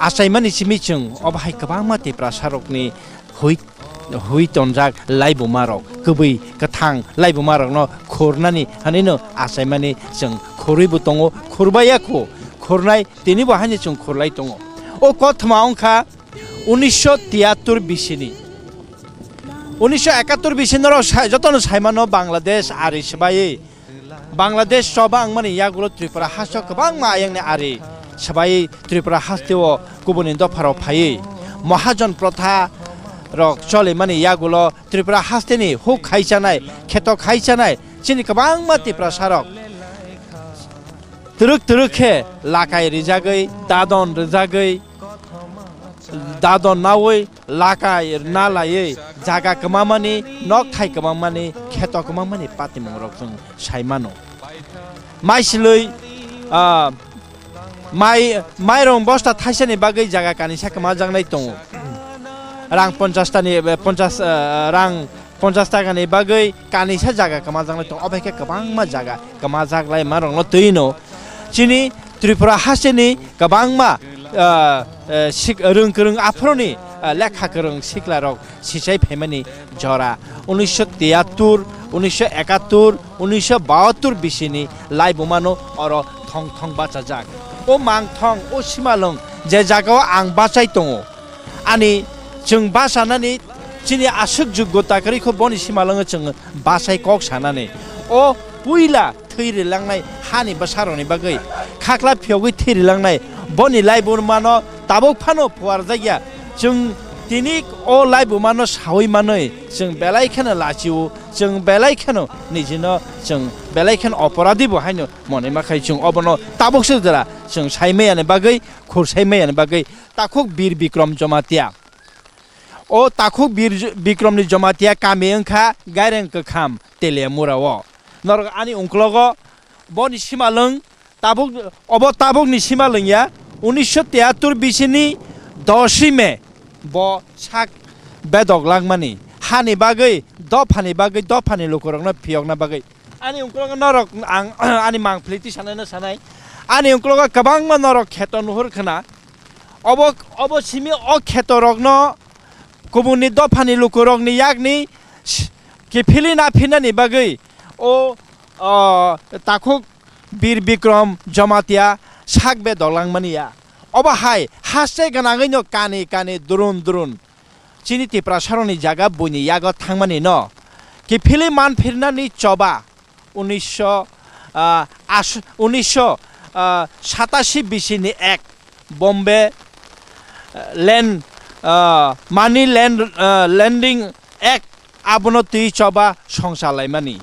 achaimani simi chwng obo hai kwbangma Tiprasarokni hui, hui tonjak laibumarok, kwbwi kwthang laibumarokno khornani hwnwino achaimani chwng khorwibo tongo, khorbaiya kho, khornai tinibo haino chwng khorlai tongo. O kothoma wngkha unisho tiyattor bisini. Unisho ekattor bisini norok sa-, jotono saimano Bangladesh ari swbaiwi Bangladesh choba wngmani yagulo Tripura hasto kwbangma ayangni ari swbai Tripura hasteo kubuni dopharok phaiwi Mahajon protha rok cholimani yagulo Tripura hasteni huk khai chanai, kheto khai chanai chini kwbangma Tiprasarok twrwk twrwk khe lakai rijagwi, dadon rijagwi, dadon naui, lakai rwna laiwi jaga kwmamani, nokthai kwmamani, kheto kwmamani patimungrok chwng sai mano. Maisilwi, ah, mai, mairong bosta thaisani bagwi jaga kanisa kwmajaknai tongo. Rang ponchash tani, eh, ponchash, eh, rang Ponchas takani bagwi kanisa jaga kwmajaknai tongo, obo hai khe kwbangma jaga kwmajaklai manrokno twi no. Chini Tripura hasteni kwbangma, ah, eh, sik-, rwng kwrwng aphuruni, ah, lekha kwrwng siklarok sichai phaimani jora, unisho tiyattur, unisho ekattur, unisho baattur bisini laibumano oro thong thong bachajak. O mangthong, o simalwng je jagao ang bachai tongo, ani chwng bachanani chini aswk jogota kwrwi kho boni simalwngo chwng bachai kok sanani. O puila thwi rilangnai hani bwsarokni bagwi, khakla phiyogwi thwi rilangnai boni laibumano tabuk phano phuarjakya. Chwng tini o laibumano saui manwi chwng belai kheno lachio, chwng belai kheno nijino chwng belai kheno oporadhi bo haino monima khai chwng obono tabuk se jora chwng sai maya ni bagwi, khur sai maya ni bagwi takhuk Bir Bikrom Jamatia. O takhuk Bir J-, Bikromni Jamatia kami wngkha Gaireng Kwkham Teliamura o. Norok ani ungklogo boni simalwng tabuk, obo tabukni simalwng ya, unisho tiyattur bisini doshi May bo sak bedok langmani hani bagwi, dophani bagwi, dophani lukurokno phiyokna bagwi. Ani ungklogo norok ang ani mangpili twi sanai no sanai. Ani ungklogo kwbangma norok kheto nuhur khna. Obo, obo simi o khetorokno kubunni dophani lukurokni yakni s-, kiphilwi naphinani bagwi o, o, takhuk Bir Bikrom Jamatia sak bedok langmani ya. Obo hai haste gwnangwi no kani kani durun durun chini Tiprasarokni jaga buini yago thangmani no kiphilwi manphirnani choba unisho, ah, as-, unisho, ah, satashi bisini ek Bombay, ah, land, ah, Money Land, ah, Lending Act abono twi choba songchalaimani.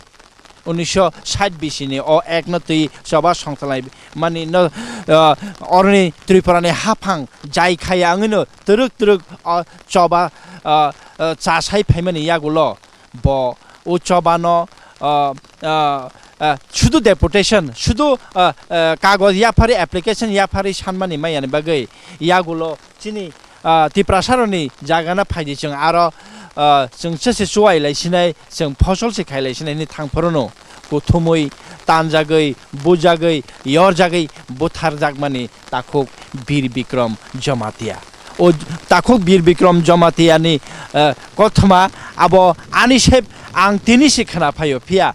Unisho sait bisini o act no twi choba songchalaimani no, ah, oroni Tripura ni haphang jai khaya wngwi no twrwk twrwk o choba, ah, ah, chasai phaimani yagulo. Bo o chobano, ah, ah, ah, sudu deputation, sudu, ah, ah, kagoj yaphari, application yaphari sanmani maya ni bagwi yagulo chini, ah, Tiprasarokni jagana phaidi chwng aro, ah, chwng chese chuwai lai sinai, chwng phosol se khai lai sinai hwnwi thang phorono kuthumwi tanjagwi, bujagwi, yorjagwi butharjakmani takhuk Bir Bikrom Jamatia. O takhuk Bir Bikrom Jamatia ni, eh, kothoma abo ani se ang tini se khna phaio, phiya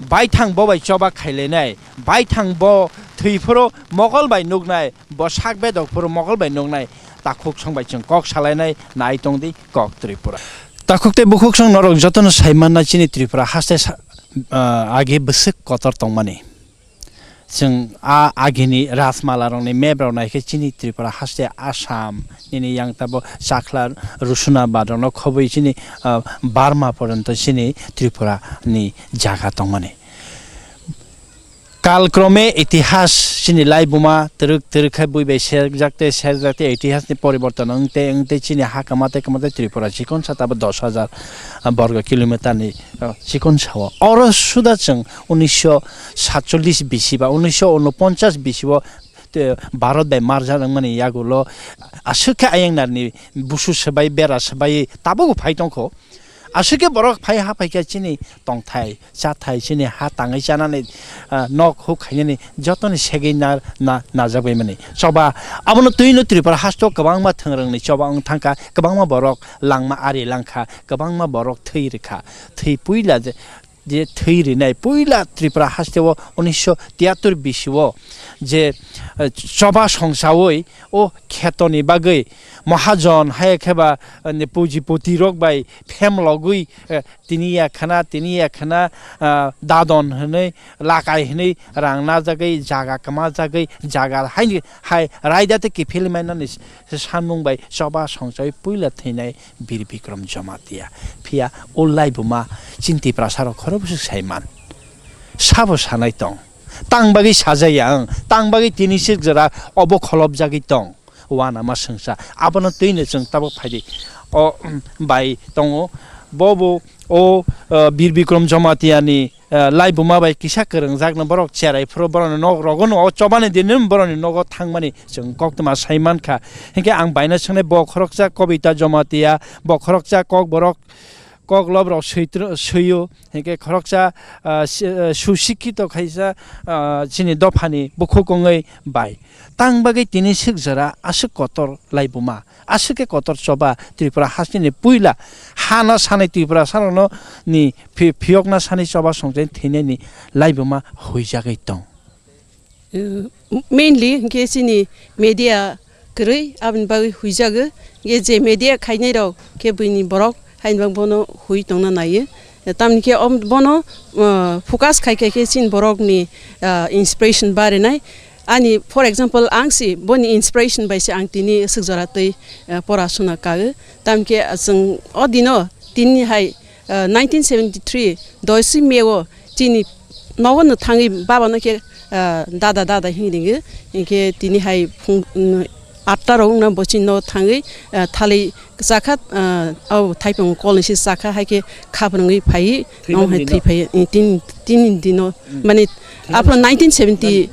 baithang bo bai choba khailainai, baithang bo thwi phuru mokol bai nuknai, bo sak bedok phuru mokol bai nuknai, takhuk song bai chwng kok salainai nai tongdi kok Tripura. Takhuk tei bukhuk song norok jotono sai manna chini Tripura haste sa-, ah, age bwswk kotor tongmani. Chwng a agini Rajmala rokni map rok naikhe chini Tripura haste Assam nini yang tabo Chakhla Rusunabad rokno khobwi chini, ah, Burma poronto chini Tripura ni jaga tongmani. Kalkrome itihas chini laibuma twrwk twrwk khe bui bai serjak tei serjak tei itihas ni poriborton wng tei wng tei chini ha kwma tei kwma tei Tripura chikonsa tabo dos hajar borgo kilometer ni, ah, chikonsa o. Oro suda chwng unisho satchollis bisi ba unisho unoponchas bisi o, te, Bharat bai marjak wngmani yagulo aswk khe ayang narni busu swbai bera swbai tabuk phai tongkho. Aswk khe borok phai ha phaikha chini tongthai, chathai, chini ha tangwi chanani, ah, nok huk khainani jotoni segwi na, na, najagwi mani. Choba abono twino Tripura hasto kwbangma thwngrwngni choba wng thangkha, kwbangma borok langma ari langkha, kwbangma borok thwi rwkha. Thwi puila je, je thwi rinai puila Tripura hasteo unisho tiyattor bisio je, eh, choba songsaui o khetoni bagwi mahajon hai khe ba, eh, pujipoti rok bai phemlogwi, eh, tini ya khana, tini ya khana, ah, dadon hwnwi, lakai hwnwi rang najagwi, jaga kwmajagwi, jaga haini hai raida tei kiphilwi mainani s-, sanmung bai choba songchaui puila thwinai Bir Bikrom Jamatia. Phiya o laibuma chini Tiprasarok khorokbwswk saiman. Sabo sanai tong. Tang bagwi sajaya ang, tang bagwi tini sik jora obo kholopjagwi tong. Uanama swngsa. Abono twino chwng tabuk phaidi. O, bai tongo. Bobo o, eh, Bir Bikrom Jamatia ni, eh, laibuma bai kisa kwrwngjakno borok cherai phuru borokni nok rogono o chobani dinino borokni nogo thangmani chwng koktwma sai mankha. Hinkhe ang baino swngnai bo khoroksa Kobita Jamatia, bo khoroksa Kokborok kok lob rok swi tr-, swio, hinkhe khoroksa, ah, si-, ah, susikkito khaisa, ah, chini dophani bukhuk wngwi bai. Tang bagwi tini swk jora aswk kotor laibuma, aswk khe kotor choba Tripura hasteni puila hano sanai Tripura sarokno ni phi-, phiyokna sanai choba songchai thwinani laibuma huijagwi tong. Uh, mainly hinkhe chini media kwrwi aboni bagwi huijago, hinkhe je media khainai rok khe buini borok haini bagwi bono hui tongna naio. Tamni khe om-, bono, uh, focus khai khai khe chini borokni, uh, inspiration barinai. Ani, for example, ang si boni inspiration bai se ang tini swk jora twi, uh, pora suna kago. Tamni khe, uh, chwng o dino tini hai, uh, nineteen seventy three doiswi May o chini nogo no thangwi baba no khe, ah, dada, dada hwnwi ringo. Hinkhe tini hai phung, mm, atta rok wngna bo chini nogo thangwi, ah, thalwi chakha, ah, o thaipung kol ni se chakha hai khe khap rwngwi phaiwi. Thwi nong hai mani thwi no? Phaiwi, eh, tin, tin dino, mm, mane thwi aphano mani nineteen seventy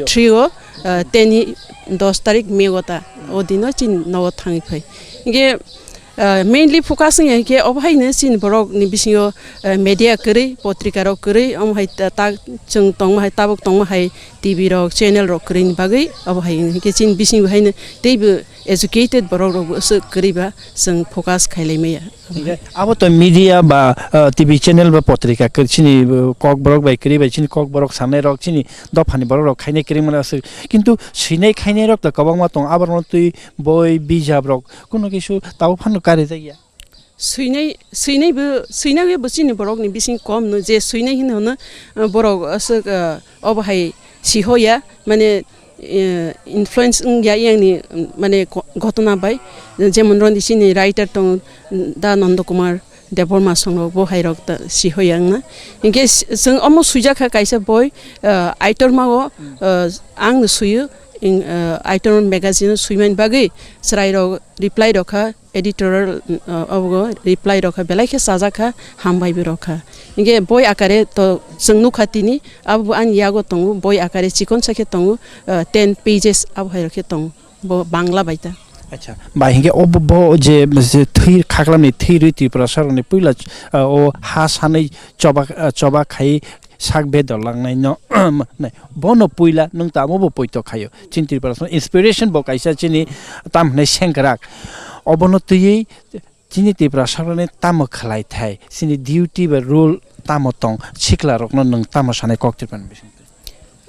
three o, ah, teni dos tarik May o ta, o dino chini nogo thangwi phai. Hinkhe, Ah, mainly focus wngya khe obo haino chini borok ni bisingo, ah, media kwrwi, potrika rok kwrwi, omo hai ta, ta chwng tongma hai, tabuk tongma hai T V rok, channel rok kwrwi ni bagwi obo hai wngya khe chini bisingo haino teibo educated borok rok bo aswk kwrwi ba chwng focus khai lai maya. Hinkhe abo to media ba, ah, T V channel ba potrika kwrwi chini, uh, kok borok bai kwrwi bai chini kok borok sanai rok chini dophani borok rok khainai kwrwi mano aswk. Kintu swinai khainai rok to kwbangma tong abo rokno twi boi bijap rok Kuno kisu tabuk phano karijakya. Swinai, swinaibo, swinaibo chini borokni bising kom no, je swinai hinwi hwno, uh, borok aswk, uh, obo hai sihoya, mane, uh, influence wngya yangni, um, mane, go-, gotona bai, jemon rondi chini writer tong, Da Nanda Kumar Debbarma songrok bo hai rok ta sihoya wngna. Hinkhe s-, chwng omo swijak kha kaisa boi, uh, Aitorma o, uh, ang no suiyo, in, uh, Aitorma magazine o swimani bagwi chwrai rok reply rok kha. Editorial, uh, obo reply rok kha, belai khe chajak kha, hambai bo rok kha. Hinkhe boi akare to chwng nukha tini, abo bo ani yago tongo, boi akare chikonsa khe tongo, uh, ten pages abo hai rok khe tongo, bo Bangla bai ta. Acha, bai hinkhe obo bo je, je thwi khaklamni thwi rwi Tripura sarokni puila, uh, o ha sanwi choba, uh, choba khai sak bedor langnai no, nai. Bono puila nwng tamo bo poito khaio. Chini Tripura song inspiration bo kaisa chini tam hwnwi sengkrak. Obono twiwi chini Tripura sakrani tamo khlai thai, chini duty ba rule tamo tong, sikla rokno nwng tamo sanai kok Tripura ni bising?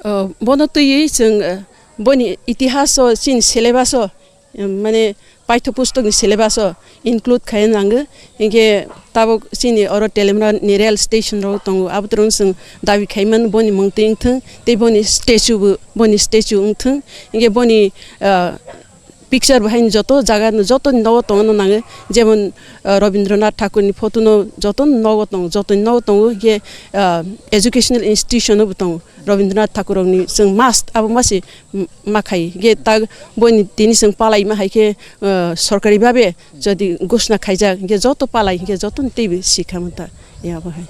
Oh, bono twiwi chwng, eh, boni itihas o chini syllabus o Em, mane paithopustokni syllabus o include khai nango. Hinkhe tabuk chini oro Telemra ni rail station rok tongo, abo twrwng chwng dabi khai mano boni mung twi wngthwng, tei boni statue bo, boni statue wngthwng. Hinkhe boni, ah, picture bo haino joto jaga no, joto ni nogo tongna nango. Jemon, ah, Rabindranath Thakur ni photo no joto ni nogo tongo, joto ni nogo tongo. Hinkhe, ah, educational institution o bo tongo. Rabindranath Thakur rokni chwng must abo masi, m-, ma khai. Hinkhe ta boni tini chwng palai ma hai khe, uh, sorkari babe jodi ghoshna khaijak, hinkhe joto palai, hinkhe joto ni teibo sikha manta. Ya bo hai.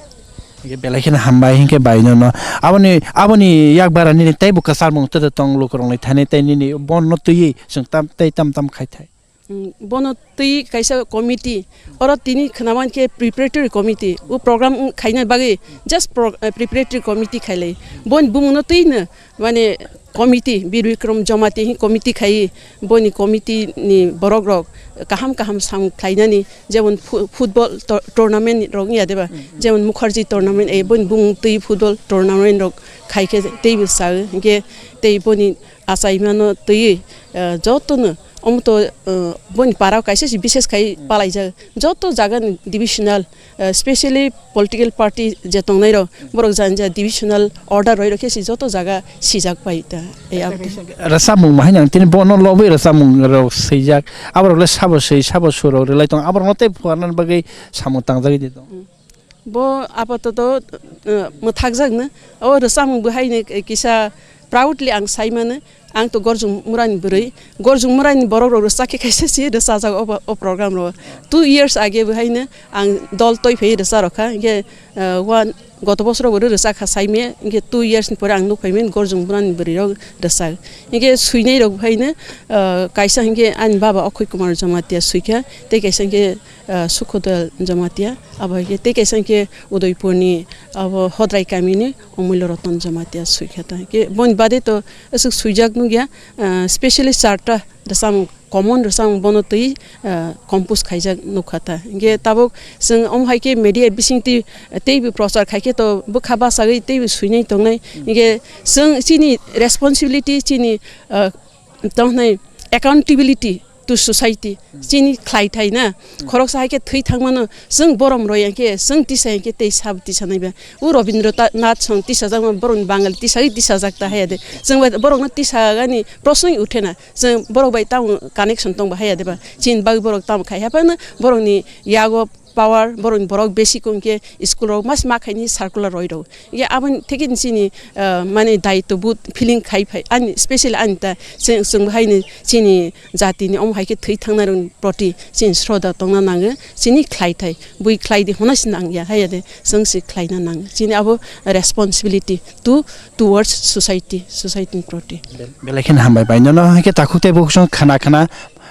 Hinkhe belai kheno hambai hinkhe bai no no. Aboni, aboni yak bara nini teibo kwcharmung tei tong lukurokni thani tei nini bono twiwi chwng tam, tei tam tam khai thai. Mm, bono twi kaisa committee, oro tini khwnaman khe preparatory committee, o program wng khaina bagwi just pro-, eh, preparatory committee khailai. Boni bumungno twino, mane, committee, Bir Bikram Jamatia hi committee khai, boni committee ni borok rok kaham kaham samung khlainani, jemon fu-, football to-, tournament rok wngya deba, jemon Mukherjee tournament, eh, boni bumung twi football tournament rok khai khe teibo sao, hinkhe tei boni achaimano twiwi, eh, jotono omo to, eh, boni para o kaisa se bises khai palaijak. Joto jaga ni divisional, eh, specially political party je tongnai rok, borok jani ja divisional order roi rok khe se joto jaga sijak pai ta. Eh, abo. Rwchapmung ma hai nang tini bono lobwi rwchapmung rok swijak. Aborok le sabo swi, sabo sur rok rwlai tong. Aborok no tei phuarnani bagwi samung tangjagwi di tong. Bo apatoto, eh, mwthakjakno. O rwchapmung bo haino kisa proudly ang sai mano. Ang to Gorjung Murani bwrwi, Gorjung Murani borok rok rwchak khe kaisa si rwchajak o, o program ro. Two years age bo haino ang dol toi phai rwcha rokha, hinkhe, uh, one, goto bosoro bo rwchak kha saime, hinkhe two years ni pore ang nuk phaimani Gorjung Murani bwrwi rok rwchak. Hinkhe swinai rok haino, uh, kaisa hinkhe ani baba Okhoy Kumar Jamatia swikha, tei kaisa hinkhe, uh, Sukhodayal Jamatia, abo hinkhe tei kaisa hinkhe Udaipurni abo Hodrai kamini Omulyo Ratan Jamatia swikha ta. Hinkhe boni bade to aswk swijak nukya, ah, specially charta rwchapmung, common rwchapmung bono twi, ah, compose khaijak nukha ta. Hinkhe tabuk chwng omo hai khe media bisingtwi teibo prochar khai khe to bwkha bachagwi teibo swinai tongnai. Hinkhe chwng chini responsibility, chini, ah, tongthai accountability to society, chini khlai thai na. Khoroksa hai khe thwi thangmano, chwng borom roi ya khe, chwng tisa ya khe tei sabo tisa nai ba. O Rabindra ta-, Nath song tisa jak ma, borok ni Bangali tisa, tisa jak ta haya de. Chwng bai borok no tisa gani prosno uthe na. Chwng borok bai tamo connection tong ba haya de ba. Chini bagwi borok tamo khai hapha na, borok ni yago power, borok ni borok besi kong khe school rok mas ma khai ni circular roi rok. Ye aboni theke ni chini, ah, mane daitwbud feeling khai phai. Ani specially ani ta chwng, chwng hai ni chini jati ni omo hai khe thwi thang nai rok ni proti chini sroda tong na nango. Chini khlai thai. Bui khlai di hona si nang ya, haya de, chwng si khlai na nang. Chini abo responsibility to, towards society, society ni proti. Bel-, belai kheno hambai bai. Nono hai khe takhuk tei bukhuk song khana khana,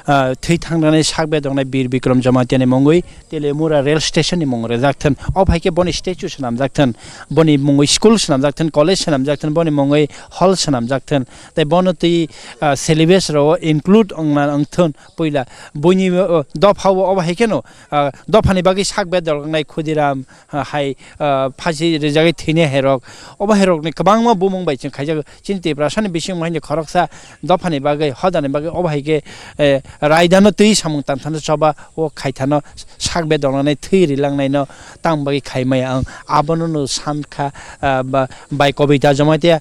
ah, thwi thang nani sak bedok nai Bir Bikram Jamatia ni mungwi Telemura rail station ni mung rijak thun. O hai khe boni statue swnam jak thun. Boni mungwi school swnam jak thun, college swnam jak thun, boni mungwi hall swnam jak thun. Tei bono twi, ah, syllabus ro include ong na ong thun. Puila buini, ah, dopha o, o hai kheno, ah, dophani bagwi sak bedok nai Khudiram, ah, hai, ah, phasi rijagwi thwinai hai rok. Obo hai rokni kwbangma bumung bai chwng khaijak. Chini Tiprasani bising hai ni khoroksa dophani bagwi, hodani bagwi obo hai khe, eh, raidano twi samung tangthano choba o khaithano sak bedok nai thwi rilangnaino tang bagwi khaimaya ang. Abono no sankha, ah, ba, bai Kobita Jamatia.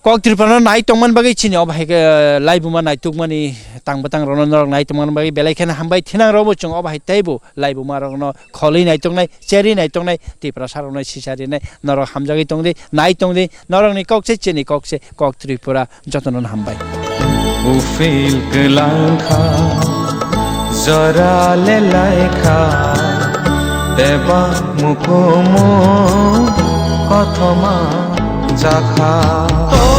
Kok Tripura no nai tongmani bagwi chini obo hai khe, eh, laibuma naitukmani tang bwtang rokno norok nai tongmani bagwi belai kheno hambai thinang rokbo chwng obo hai teibo laibuma rokno kholwi naituknai, cherwi naituknai, Tiprasa rokno sisa rinai, norok hamjagwi tongdi, nai tongdi, norokni kok se chini kok se, Kok Tripura, jotono hambai. Uphil kwlangkha, jora lelaikha, bebak mukumu kothoma jakha.